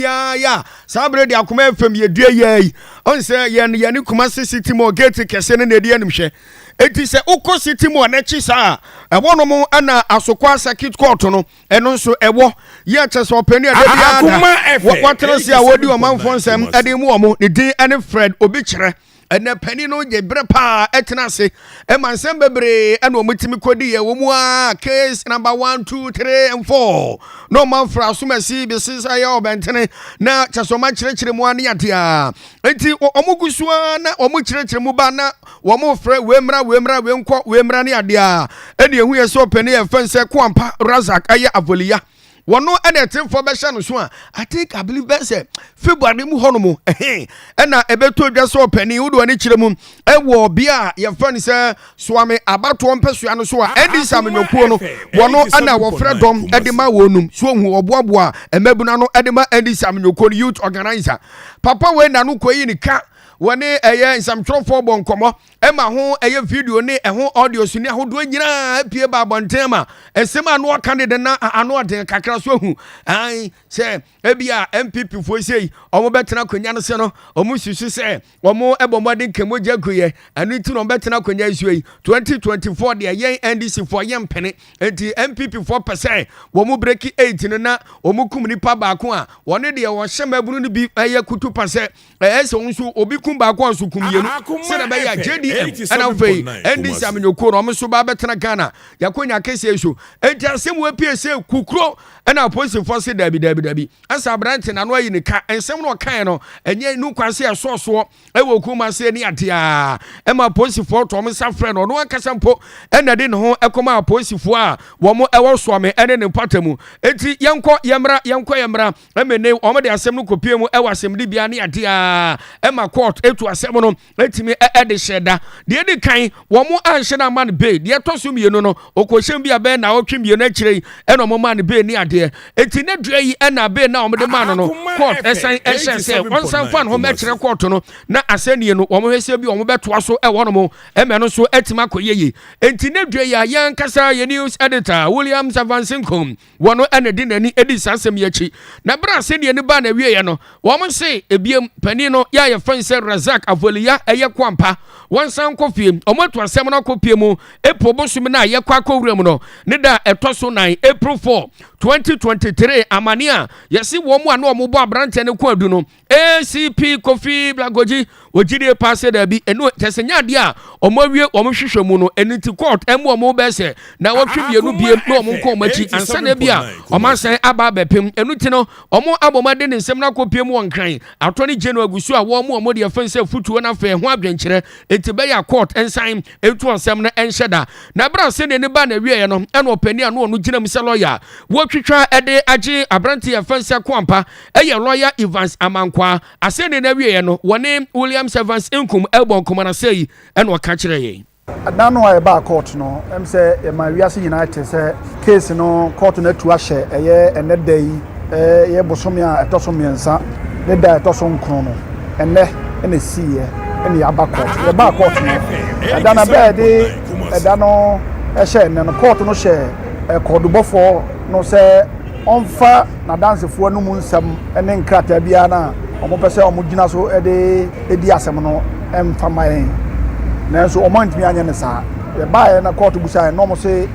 biara yɛ a saa berɛ de Akoma FM yɛdua yɛ yi ɔn sɛ yɛn yɛne Kumase City Mall gate kɛseɛ no na ɛdi anim hwɛ. Enti sɛ wokɔ City Mall n'akyi saa a, ɛhɔ nom ɛna Asokwa Circuit Court no ɛno nso ɛwɔ. Yɛ kyɛ sɛ ɔpanin a da biara da watena se a wɔdi ɔmanfoɔ nsɛm ɛde mu wɔn ne din ɛne Fred Obikyerɛ. Ɛnɛ panin no gye berɛ paa ɛtena ase ɛma nsɛm bebree ɛna wɔn tumi kɔdi yɛ wɔn mu a case number 1, 2, 3 and 4 na wɔn afra asomasi bisi sɛ ɛyɛ ɔbɛntene na kyɛ sɛ wɔn akyerɛkyerɛ mu ani adeɛ. Nti wɔn gu so ara na wɔn kyerɛkyerɛ mu ba na wɔn frɛ wei mmra, wei mmra, wei nkɔ, wei mmra ne adeɛ a ɛna ehu yɛ sɛ ɔpanin yɛ fɛn sɛ Koampa Razak ɛyɛ Avoliya wɔn ɛna ɛtefoɔ bɛhyɛ no so a, I think, I believe bɛ sɛ February mu hɔnom ɛhɛn ɛna ɛbɛtɔ dwa sɛ ɔpanin wode wɔn kyerɛ mu ɛwɔ bea a yɛfrɛ no sɛ Soame abatoɔ mpɛsoa no so a NDC amanyɔkuo no wɔn ɛna wɔfrɛ dɔm ɛde ma wɔn num so ohun ɔboaboa mmabunu ano ɛde ma NDC amanyɔkuo no youth organizer. Papa wei na no kɔ yi ne ka wɔne ɛyɛ nsɛmtwerɛfoɔ bɔ nkɔmɔ ɛma ho ɛyɛ video ne ɛho audio so ne ahodoɔ nyinaa apue ba abɔnten ma nsɛm a no ɔka ne de na ano ɔden kakra so ehu ayi sɛ ebi a NPP foɔ sei ɔmo bɛtena akonnwa no so no, ɔmo susu sɛ ɔmo ɛbɔ mmɔden kɛmogya gu yɛ ɛno nti na ɔmo bɛtena akonnwa yi so yi. 2024 deɛ, yɛn NDC foɔ yɛn mpene. Nti NPP foɔ pɛ sɛ wɔn break eight no na wɔn kum nipa baako a wɔne deɛ wɔhyɛ mmabunu no bi ɛyɛ kutu pa sɛ ɛyɛ sɛ wɔn nso obi kum baako a nso kum mmienu sɛdeɛ ɛbɛyɛ a JDM ɛna afei NDC amenyokuo no wɔn nso ba bɛtena Ghana yɛakɔnya kɛseɛ so. Nti asɛm wɔ pie sɛ kukuro ɛna apolisifoɔ se dabi, dabi, dabi, ɛsɛ aberante n'ano ayi ne ka nsɛm no ɔkae no ɛnyɛ nu kwan sɛ ɛsɔɔsoɔ ɛwɔ kurom ase ne adeɛ ɛma apolisifoɔ tɔ wɔn nsa frɛ no. Ɔno ankasa mpo ɛna de ne ho ɛkɔma apolisifoɔ a wɔn ɛwɔ Soame ɛne ne mpata mu. Eti yɛnkɔ yɛmmra, yɛnkɔ yɛmmra ɛmɛ ne wɔn de asɛm no kɔpie mu ɛwɔ asɛmdibea ne adeɛ ɛma court etu asɛm no etimi ɛde hyɛ da. Deɛ edi kan, wɔn anhyɛ no ama no bail. Deɛ ɛtɔ so mmienu no, okɔhyɛn bi a bɛyɛ na ɔtwe mmienu akyire yi ɛna wɔn maa no bail ne adeɛ. Eti ne dua yi ɛna bail na wɔn de maa no, court ɛsan ɛhyɛ sɛ wɔn fa ne ho mɛkyerɛ court no na asɛnniɛ no wɔn hwɛ sɛ bi wɔn bɛtoa so ɛwɔ nom ɛmɛ no nso ɛtumi akɔ yie. Eti ne dua yi a yɛn kasa yɛ news editor Williams Avansinkom wɔn ɛna di n'ani edi saa asɛm yi akyi na bere asɛnniɛ no baa na awieɛ no, wɔn se ebiem panin no yɛ a yɛfɛn sɛ Razak Avoliya ɛyɛ Kwampa wɔn san kɔ fie. Wɔn atu asɛm no akɔ pie mu April bosom no a yɛkɔ akɔwura mu no ne da ɛtɔ so 9, April 4, 2023. Amane a yɛsi wɔn a na wɔn bɔ aberanteɛ no kɔ adu no, ACP Kofi Blagogyi ogyidie paa sɛ daabi, ɛno kyɛ sɛ nyɛ adeɛ a wɔn awie wɔn hwehwɛ mu no. Ɛno nti court ɛmu wɔn bɛɛ sɛ na wɔtwe mmienu biem na wɔn nkɔ wɔn akyi ansa na bi a wɔn asan aba abɛpem. Ɛno nti no wɔn abɔ wɔn ade ne nsɛm no akɔ pie mu wɔ Nkran. Attorney General agu so a wɔn mu wɔn deɛ fɛn sɛ futuo no afɛ ho adwenkyerɛ nti bɛyɛ a court nsan etu asɛm no ɛnhyɛ da. Na ɛberɛ a sɛdeɛ ne ba na awieɛ no, ɛna ɔpanin a no ɔno gyina mu sɛ lɔya wɔtwitwa ɛde agye aberante yɛ fɛn sɛ Koampa ɛyɛ Lɔya Evans Amankwa. Asɛnni no awieɛ no, wɔne Williams Evans Nkum ɛbɔ nkɔmmɔ no sɛ yi ɛna ɔka kyerɛ yɛn. Ɛda no a yɛbaa court no, sɛ yɛma wiase nyinaa te sɛ case no, court no atu ahyɛ ɛyɛ ɛnɛ da yi, ɛyɛ bosome a ɛtɔ so 3 ne da a ɛtɔ so 9 no. Ɛnɛ ɛna esiiɛ ɛna yɛaba court. Yɛbaa court no, ɛda no bɛɛ de ɛda no ɛhyɛ ɛnɛ no, court no hyɛ ɛkɔɔdubɔfoɔ no sɛ ɔmfa n'adansefoɔ no mu nsɛm ne nkrataa biara no a wɔpɛ sɛ wɔgyina so de di asɛm no mfa ma yɛn, nanso wɔn antumi anyɛ no saa. Yɛbaeɛ na court busaeɛ na wɔn se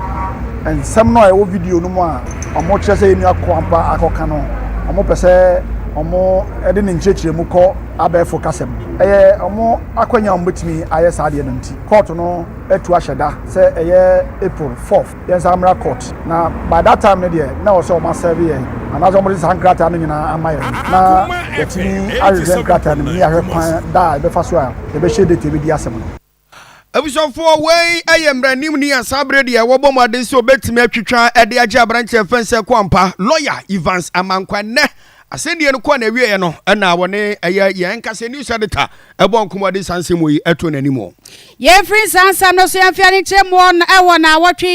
nsɛm no a ɛwɔ video no mu a wɔkyerɛ sɛ yɛn nua Kwampa akɔka no, wɔpɛ sɛ wɔn de ne nkyerɛkyerɛmu kɔ abɛɛfo kasa mu. Ɛyɛ wɔn akwanya a wɔbɛtumi ayɛ saa adeɛ no, nti court no atu ahyɛ da sɛ ɛyɛ April 4 yɛn mmra court. Na by that time no deɛ, na wɔ sɛ wɔn aserve yɛn anaasɛ wɔde saa nkrataa no nyinaa ama yɛn na yɛtumi ahwehwɛ nkrataa no mu ne yɛahwɛ kwan da a yɛbɛfa so a yɛbɛhyɛ date yɛbɛdi asɛm no. Abusuafoɔ, wei yɛ mmaranim ni a saa berɛ deɛ wɔbɔ mmɔden sɛ wɔbɛtumi atwitwa de agye aberanteɛ fɛn sɛ Koampa, lawyer Evans Amankwa. Nnɛ asɛnniɛ no kɔɔ na awieɛ no, ɛna wɔne ɛyɛ yɛn nkasɛ news editor ɛbɔ nkɔmmɔ de saa nsɛm yi ɛto n'anim. Yɛmfiri nsansam no so yɛmfea ne nkyerɛ mu ɛwɔ na awɔtwe.